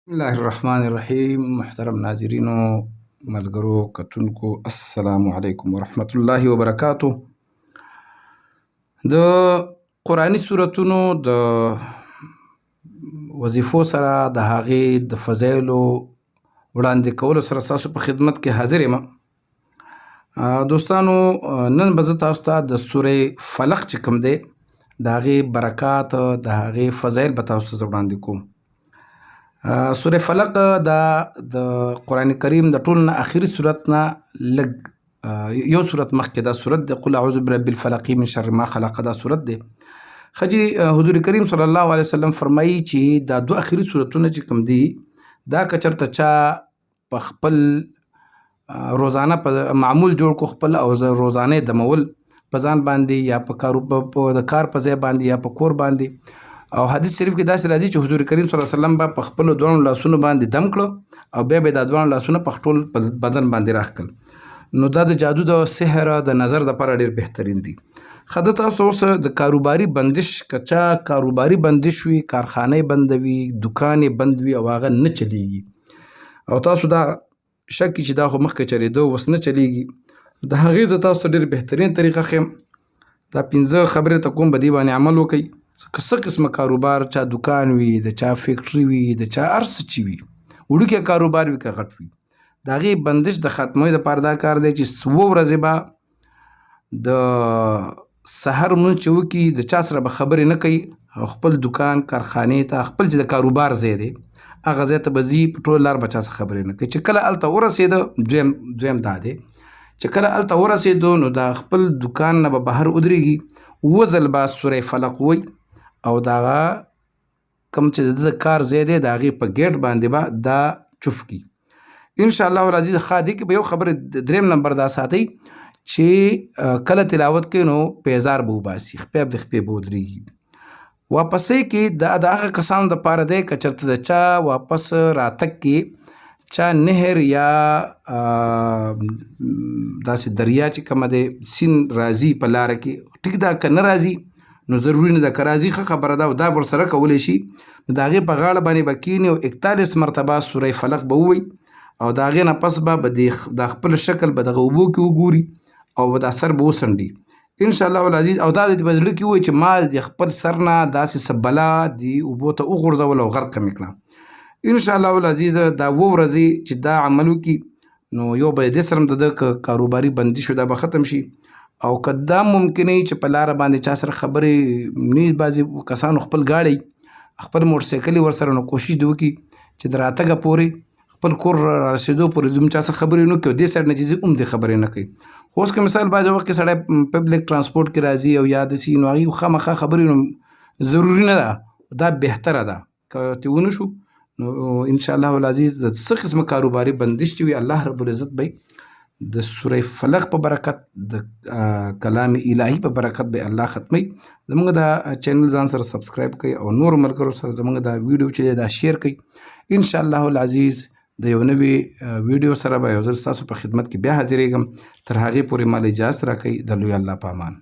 بسم الله الرحمن الرحیم. محترم ناظرینو، ملګرو، کتونکو، السلام علیکم ورحمت الله وبرکاتو. د قرآني سورتونو د وظیفو سره د هغې د فضایلو وړاندې کولو سره ستاسو په خدمت کې حاضر یم. دوستانو، نن به زه تاسو ته د سورې فلق چې کوم دی، د هغې برکات، د هغې فضایل به تاسو ته وړاندې کوم. سورې فلق دا د قرآن کریم د ټولو نه اخري سورت نه لږ یو سورت مخکې دا سورت دی. قل اعوذ برب الفلق من شر ما خلق، دا سورت دی. ښه جي، حضور کریم صلی الله علیه وسلم فرمایي چې دا دوه اخري سورتونه چې کوم دي، دا که چېرته چا په خپل روزانه په معمول جوړ کو خپل او روزانه دمول په ځان باندې یا په کار، په د کار په ځای باندې یا په کور باندې، او حدیث شریف کې داسې راځي چې حضور کریم صلی الله علیه وسلم به په خپلو دواړو لاسونو باندې دم کړو او بیا به دا دواړو لاسونه په خپل بدن باندې راښکل، نو دا د جادو، د سحر، د نظر دپاره ډېر بهترین دي. ښه، ده تاسو اوس د کاروباري بندش، که چا کاروباري بندش وي، کارخانه بندوي، دکان یې بند وي او هغه نه چلیږي، او تاسو دا شک چې دا خو مخکې چلېده، اوس نه چلیږي، د هغې زه تاسو ته ډېر بهترین طریقه ښیم. دا پنځه خبرې ته کوم، به دې باندې عمل وکړئ. که څه قسمه کاروبار، چا دکان وي، د چا فیکټري وي، د چا هر څه چې وي، وړوکی کاروبار وي که غټ وي، د هغې بندش د ختمۍ دپاره دا کار دی چې 7 ورځې به د سحر لمونځ چې وکړي، د چا سره به خبرې نه کوي او خپل دکان، کارخانې ته، خپل چې د کاروبار ځای دی، هغه ځای ته به ځي. په ټوله لار به چا سره خبرې نه کوي. چې کله هلته ورسېده، دویم دا دی چې کله هلته ورسېدو، نو د خپل دکان نه به بهر ودرېږي، اووه ځل به سورې فلق وایي او دغه کوم چې د ده د کار ځای دی، د هغې په ګیټ باندې به دا چوف کړي ان شاء الله العزیز. ښه، دې کې به یو خبره دریم نمبر دا ساتئ چې کله تلاوت کوي نو پیزار به وباسي، خپې د خپې به ودرېږي. واپسې کې دا د هغه کسانو دپاره دی که چېرته د چا واپس راتګ کې چا نهر یا داسې دریا چې کومه دی، سیند راځي په لاره کې، ټیک ده. که نه راځي نو ضروري نه ده، که راځي ښه خبره ده او دا ورسره کولی شي، نو د هغې په غاړه باندې به کښېني او 41 مرتبه سوره فلق به ووایي او د هغې نه پس به د خپل شکل به دغه اوبو کې وګوري او به دا سر به وڅنډي ان شاء الله العزیز. او دا د په زړه کې ووایي چې ما د خپل سر نه داسې څه بلا د اوبو ته وغورځول او غرقه مې کړه ان شاء الله العزیز. دا اووه ورځې چې دا عمل وکړي، نو یو به دې سره هم د ده که کاروباري بندي شو، دا به ختم شي. او که دا ممکنه وي چې په لاره باندې چا سره خبرې نه، بعضې کسانو خپل ګاډی، خپل موټرسایکل ورسره، نو کوشش دې وکړي چې د راتګه پورې، خپل کور رسېدو پورې دوم چا سره خبرې نه کوي، دې سایډ نه چې ځي هم دې خبرې نه کوي. خو اوس که مثال بعضې وخت کې سړی پبلک ترانسپورټ کې راځي او یا داسې، نو هغوی خامخا خبرې، نو ضروري نه ده، دا بهتره ده که ترې ونه شو. نو ان شاء الله العزیز د څه قسمه کاروباري بندش چې وي، الله رب العزت به د سوره فلق په برکت، د کلام الهي په برکت به الله ختمي. زموږ دا چینل ځان سره سبسکرایب کړئ او نور ملګرو سره زموږ دا ویډیو چې دا شیر کړئ. ان شاء الله العزیز د یو نوي ویډیو سره به یو ځل ستاسو په خدمت کې بیا حاضرېږم. تر هغې پورې مال اجازه راکړئ. د لوی الله په امان.